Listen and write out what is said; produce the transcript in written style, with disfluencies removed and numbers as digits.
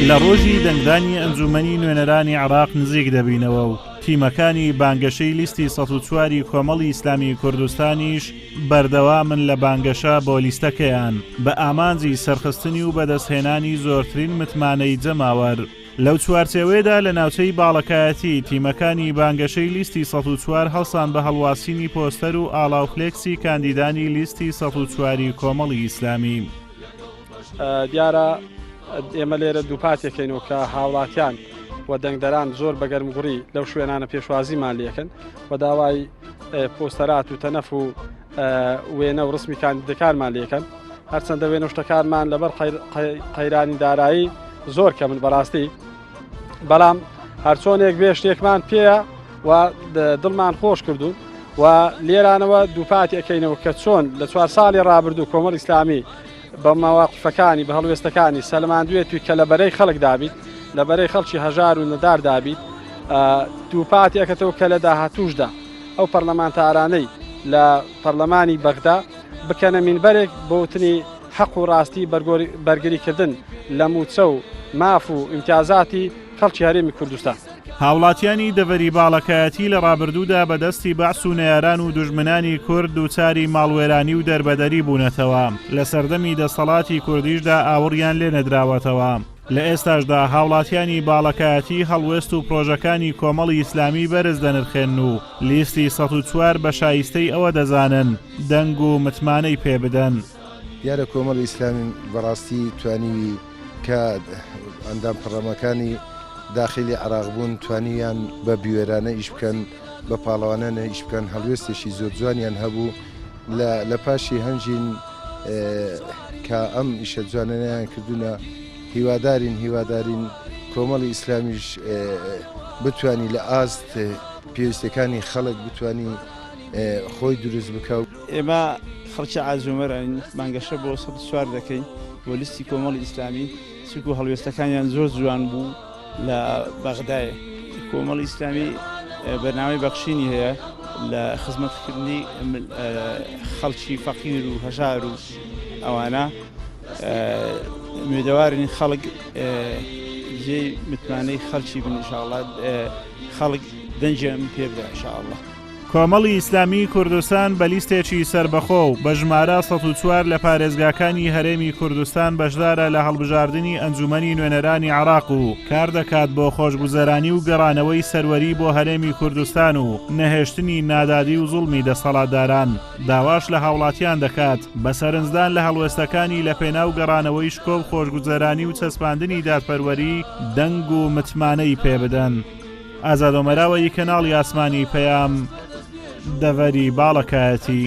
لە ڕۆژی دەنگدانی ئەنجوومەنی نوێنەرانی عێراق نزیک دەبینەوە و تیمەکانی بانگەشەی لیستی 104 ی کۆمەڵی ئیسلامی کوردستانیش بەردەوامن لە بانگەشە بۆ لیستەکەیان بە ئامانجی سەرخستنی و بەدەستهێنانی زۆرترین متمانەی جەماوەر. لەو چوارچێوەیەدا لە ناوچەی باڵەکایەتی، تیمەکانی بانگەشەی لیستی 104 هەڵسان بە هەڵواسینی پۆستەر و ئاڵا و فلێکسی کاندیدانی لیستی 104 ی کۆمەڵی ئیسلامی. دیارە ئێمە لێرە دووپاتێکەینەوە کە هاوڵاتیان و دەنگدەران زۆر بە گەرمگوڕی لەو شوێنانە پێشوازیمان لێکن و داوای پۆستەرات و تەنەف و وێنە و ڕسمی کاندیدەکانمان لێکەن هەرچەندە وێنە شتەکانمان لەبەر قەیرانی دارایی زۆر کە من بەڕاستی بەڵام هەرچۆنێک بێ شتێکمان پێیە و دڵمان خۆش کردو و لێرانەوە دووپاتی ئەەکەینەوە کە چۆن لە چوار ساڵی ڕابردوو کۆمەڵ ئیسلامی بە مەواقفەکانی بە هەڵوێستەکانی سەلماندوێتی کە لە بەرەی خەڵک دابیت لە بەرەی خەڵکی هەژار و نەدار دابیت دووپاتی ئەکەتەوە کە لە داهاتوشدا ئەو پەرلەمانتارانەی لە پەرلەمانی بەغدا بکەنە مینبەرێک بۆ وتنی حەق و ڕاستی بەرگریکردن لە مووچە و ماف و ئیمتیازاتی خەڵکی هەرێمی کوردستان. هاوڵاتیانی دەڤەری باڵەکایەتی لە ڕابردوودا بە دەستی بەعس و نەیاران و دوژمنانی کورد دووچاری ماڵوێرانی و دەربەدەری بوونەتەوە، لە سەردەمی دەستەڵاتی کوردیشدا ئاوڕیان لێ نەدراوەتەوە. لە ئێستاشدا هاوڵاتیانی باڵەکایەتی هەڵوێست و پرۆژەکانی کۆمەڵی ئیسلامی بەرز دەنرخێنن و لیستی 104 بە شایستەی ئەوە دەزانن دەنگ و متمانەی پێ بدەن. دیارە کۆمەڵی ئیسلامی بەڕاستی توانیوی کە ئەندام پەڕلەمەکانی داخیلی عێراق بوون توانیویان بە بوێرانە ئیش بکەن بە پاڵەوانانە ئیش بکەن هەڵوێستێکی زۆر جوانیان هەبوو لە لە پاشی هەنجین کە ئەم ئیشە جوانەیان کردوونە هیوادارین هیوادارین کۆمەڵی ئیسلامیش بتانی لە ئاست پێویستەکانی خەڵک بتانی خۆی دروست بکە. ئێمە خەڵکی عازومەرین بانگەشە بۆ 104 دەکەین بۆ لیستی کۆمەڵی ئیسلامی چونکو هەڵوێستەکانیان زۆر جوان بوو لە بەغدای کۆمەڵی ئیسلامی بەرنامەی بەخشینی هەیە لە خزمەتکردنی خەڵکی فەقیر و هەژار و ئەوانە ئومێدەوارین خەڵک جێی متمانەی خەڵکی بن ئینشاءاللە خەڵک دەنگیان پێ بدا ئینشاءاللە. کۆمەڵی ئیسلامیی کوردستان بە لیستێکی سەربەخۆ و بە ژمارە 104 لە پارێزگاکانی هەرێمی کوردستان بەشدارە لە هەڵبژاردنی ئەنجومەنی نوێنەرانی عێراق و کاردەکات بۆ خۆشگوزەرانی و گەڕانەوەی سەروەری بۆ هەرێمی کوردستان و نەهێشتنی نادادی و زوڵمی دەسەڵاتداران. داواش لە هاوڵاتیان دەکات بە سەرنجدان لە هەڵوێستەکانی لەپێناو گەڕانەوەی شکۆ و خۆشگوزەرانی و چەسپاندنی دادپەروەری دەنگ و متمانەی پێبدەن. ئازاد ئۆمەراوە ی کەناڵی ئاسمانی پەیام دەڤەری باڵەکایەتی.